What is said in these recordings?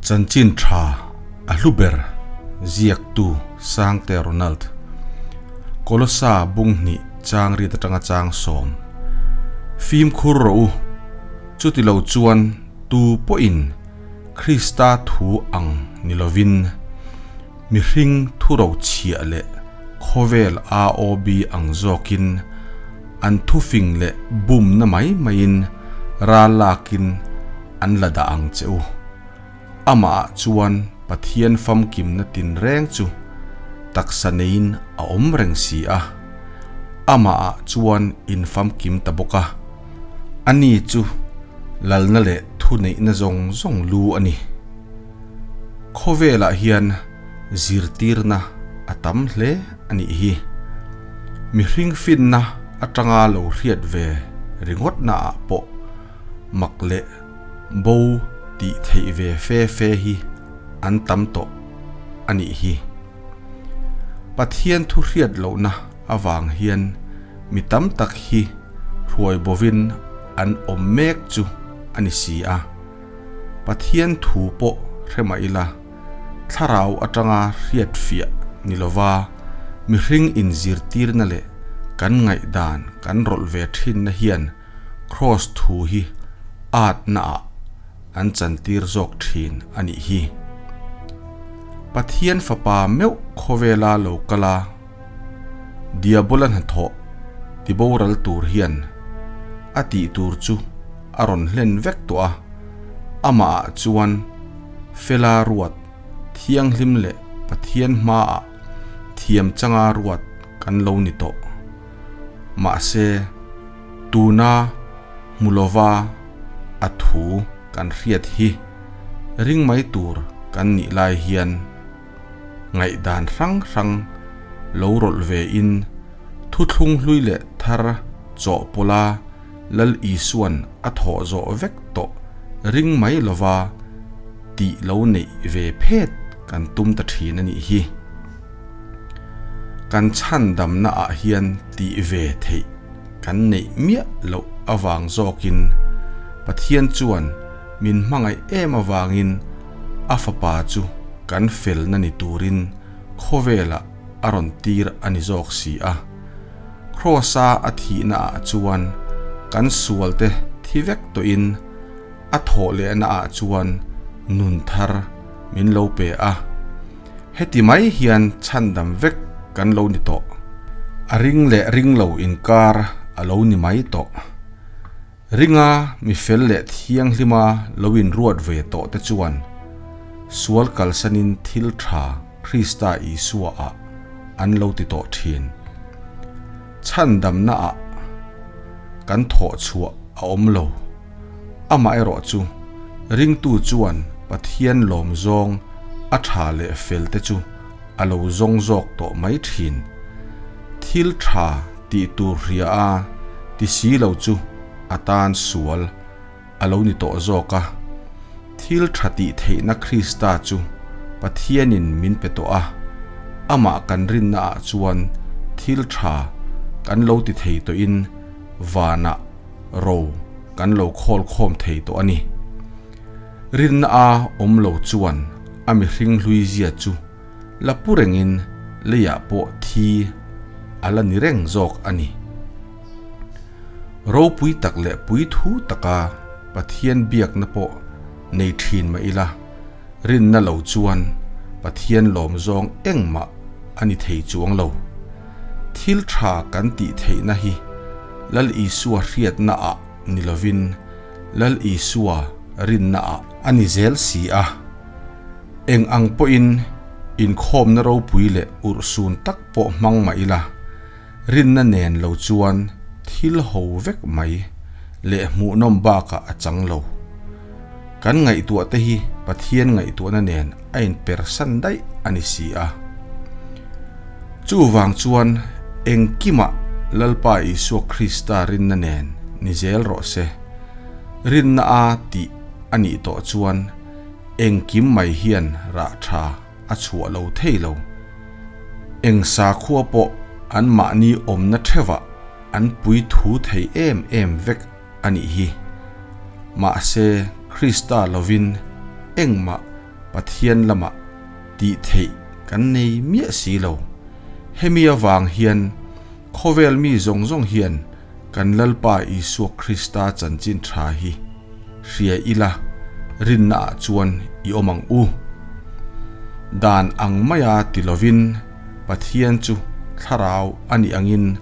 Chanchin tha a hlu ber ziaktu Sangte Ronald. Kolosa bung hnih chang riat atanga chang sawm. Fimkhur rawh u, chuti lo chuan tu pawhin Krista thu ang ni lovin mihring thuro chhiah leh khawvel AOB ang zawkin an thufing leh bumna mai maiin ral lakin an la dah ang che u. Amah ah chuan Pathian famkimna tinreng chu taksa neiin a awm reng si a, amah ah chuan in famkim ta bawk a. Ani chu lalna leh thuneihna zawng zawng lu a ni. Khawvelah hian zirtirna a tam hle a nih hi. Mihring finna atanga lo hriat ve ringawtna ah pawh mak leh bo tih theih ve fe fe hi an tam tawh a nih hi. Pathian thu hriat lohna avang hian mi tam tak hi hruai bovin an awm mek chu a ni si a. Pathian thu pawh hre mah ila, thlarau atanga hriat fiah ni lova mihring inzirtirna leh kan ngaihdan kan rawlh ve thinna hian Kraws thu hi atna ah an chantir zawk thin a nih hi. Pathian fapa meuh khawvela lo kal a, Diabola hnathawh tiboral tur hian a tih tur chu a rawn hlen vek tawh a, amah ah chuan fela ruat thianghlim leh Pathian hmaah thiam changa ruat kan lo ni tawh. Mahse, tuna hmu lova a thu kan hriat hi ring mai tur kan nih lai hian ngaihdan hrang hrang lo rawlh ve in thuthlung hlui leh thar chawhpawlha Lal Isuan a thawh zawh vek tawh ring mai lova tih lo neih ve phet kan tum ta thin a nih hi. Kan chhandamna ah hian tih ve theih kan neih miah loh avang zawkin Pathian chuan min hmangaih em avangin a fapa chu kan felna ni turin khawvelah a rawn tir a ni zawk si a. Kraws-a a thihna ah chuan kan sualte thi vek tawhin a thawh lehna ah chuan nun thar min lo pe a. Heti mai hian chhandam vek kan lo ni tawh. A ring leh ring lo inkar a lo ni mai tawh. Ringa mi fel leh thianghlima lo inruat ve tawh te chuan sual kalsanin thil tha Krista Isua ah an lo ti tawh thin. Chhandamna ah kan thawh chhuah a awm lo. Amaherawhchu, ringtu chuan Pathian lawm zawng a tha leh fel te chu a lo zawng zawk tawh mai thin. Thil tha tih tur hria a ti si lo chu a tan sual a lo ni tawh zawk a. Thil tha tih theihna Krista chu Pathianin min pe tawh a, amah kan rinnaah chuan thil tha kan lo ti thei tawhin vanah ro kan lo khawl khawm thei tawh a ni. Rinna a awm lo chuan a mihring hlui zia chu la pu rengin leiah pawh thi a la ni reng zawk a ni. Ropui tak leh pui thu taka Pathian biakna pawh nei thin mah ila, rinna lo chuan Pathian lawm zawng engmah a ni thei chuang lo. Thil tha kan tih theihna hi Lal Isua hriatna ah ni lovin Lal Isua rinna ah a ni zel si a. Eng ang pawhin inkhawmna ropui leh urhsun tak pawh hmang mah ila, rinna nen lo chuan thil ho vek mai leh hmuhnawm bakah a chang lo. Kan ngaihtuah te hi Pathian ngaihtuahna nen a inpersan daih a ni si a. Chuvang chuan engkimah Lalpa Isua Krista rinna nen ni zel rawh se. Rinna a tih a nih tawh chuan engkim mai hian rah tha a chhuah lo thei lo. Eng sakhua pawh anmahni awmna theuhah an pui thu thei em em vek a nih hi. Mahse, Krista lovin engmah. Pathian lamah tih theih kan nei miah si lo. Hemi avang hian khawvel mi zawng zawng hian kan Lalpa Isua Krista chanchin tha hi hria ila rinna ah chuan i awm ang u. Dan ang maia ti lovin Pathian chu thlarau a nih angin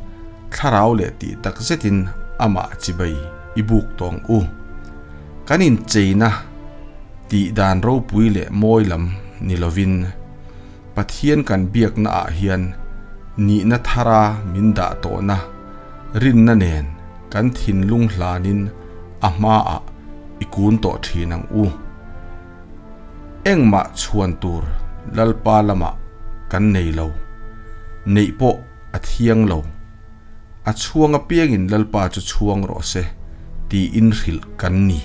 thlarau leh tih tak zetin amah chibai i buk tawh ang u. Kan incheina tih dan ropui leh mawi lam ni lovin Pathian kan biakna ah hian nihna thara min dah tawhna rinna nen kan thinlung hlanin a hmaah i kun tawh thin ang u. Engmah chhuan tur Lalpa lamah kan nei lo, neih pawh a thiang lo. A chhuang apiangin Lalpa chu chhuang rawh se tiin hrilh kan ni.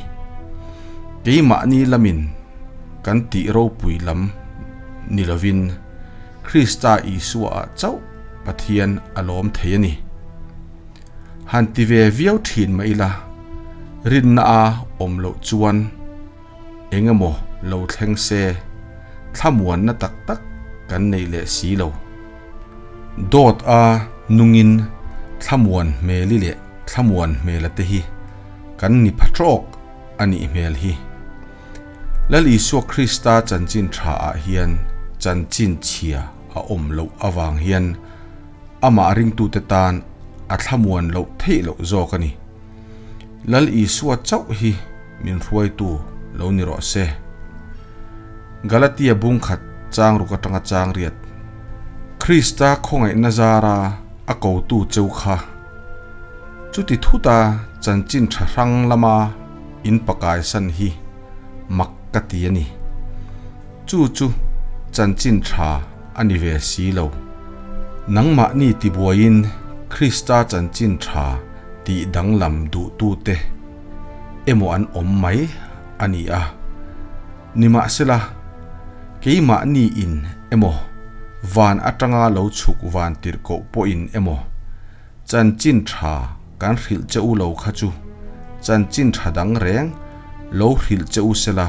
Keimahni lamin kan tih ropui lam ni lovin Krista Isua-ah chauh Pathian a lawm thei a ni. Han ti ve viau thin mah ila, rinna a awm loh chuan eng emaw lo thleng se thlamuanna tak tak kan nei leh si lo. Dawt a nungin thlamuan hmeli leh thlamuan hmela te hi kan ni pha trawk a nih hmel hi. Lal Isua Krista chanchin tha ah hian chanchin chhia a awm loh avang hian amah ringtute tan a thlamuan loh theih loh zawk a ni. Lal Isua chauh hi min hruaitu lo ni rawh se. Galatia bungkhat chang ruk atanga chang riat. Krista khawngaihna zara a kotu cheu kha. Chuti thuta chanchin tha hrang lama in pakai san hi mak ka ti a ni. Chu chu chanchin tha a ni ve si lo. Nangmahni tibuaiin Krista chanchin tha tih danglam duhtute emaw an awm mai a ni a. Nimahsela, keimahni in emaw, van atanga lo chhuk van tirhkoh pawhin emaw, chanchin tha kan hrilh che u lo kha chu chanchin tha dang reng lo hrilh che u sela,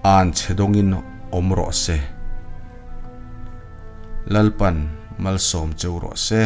an chhe dawngin awm rawh se. Lalpan malsawm cheu rawh se.